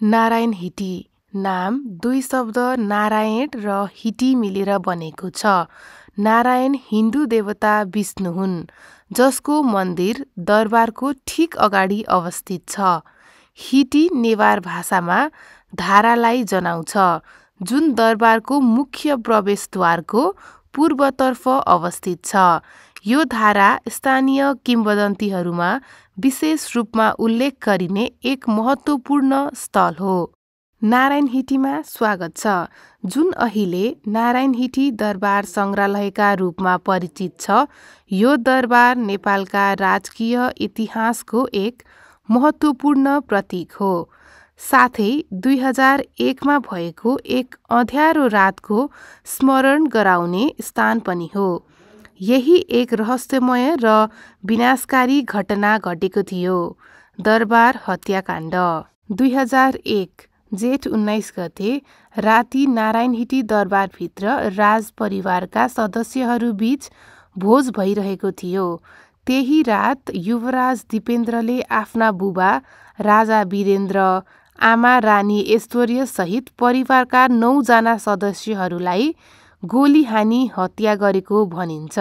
नारायण हिटी नाम दुई शब्द नारायण र हिटी मिलेर बनेको छ। नारायण हिन्दू देवता विष्णु हुन्, जसको मन्दिर दरबारको ठिक अगाडि अवस्थित छ। हिटी नेवार भाषामा धारालाई जनाउँछ, जुन दरबारको मुख्य प्रवेशद्वारको पूर्वतर्फ अवस्थित छ। यो धारा स्थानीय किम्वदन्तीहरूमा विशेष रूपमा उल्लेख गरिने एक महत्त्वपूर्ण स्थल हो। नारायण हिटीमा स्वागत छ, जुन अहिले नारायण हिटी दरबार सङ्ग्रहालयका रूपमा परिचित छ। यो दरबार नेपालका राजकीय इतिहासको एक महत्त्वपूर्ण प्रतीक हो, साथै 2001मा भएको एक अँध्यारो रातको स्मरण गराउने स्थान पनि हो। यही एक रहस्यमय र विनाशकारी घटना घटेको थियो, दरबार हत्याकाण्ड। 2001 जेठ 19 गते राति नारायण हिटी दरबारभित्र राज परिवारका सदस्यहरूबीच भोज भइरहेको थियो। त्यही रात युवराज दिपेन्द्रले आफ्ना बुबा राजा वीरेन्द्र, आमा रानी ऐश्वर्यसहित परिवारका 9 जना सदस्यहरूलाई गोली हानी हत्या गरेको भनिन्छ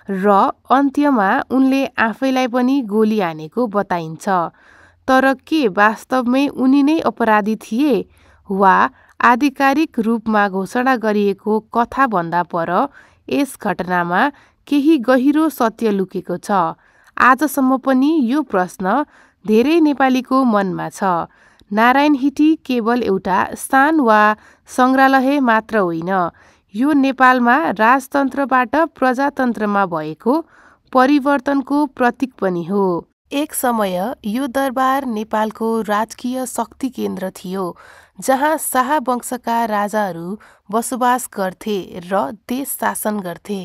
र अन्त्यमा उनले आफैलाई पनि गोली हानेको बताइन्छ। तर के वास्तवमै उनी नै अपराधी थिए, वा आधिकारिक रूपमा घोषणा गरिएको कथाभन्दा पर यस घटनामा केही गहिरो सत्य लुकेको छ? आजसम्म पनि यो प्रश्न धेरै नेपालीको मनमा छ। नारायण हिटी केवल एउटा स्थान वा सङ्ग्रहालय मात्र होइन, यो नेपालमा राजतन्त्रबाट प्रजातन्त्रमा भएको परिवर्तनको प्रतीक पनि हो। एक समय यो दरबार नेपालको राजकीय शक्ति केन्द्र थियो, जहाँ शाह वंशका राजाहरू बसोबास गर्थे र देश शासन गर्थे।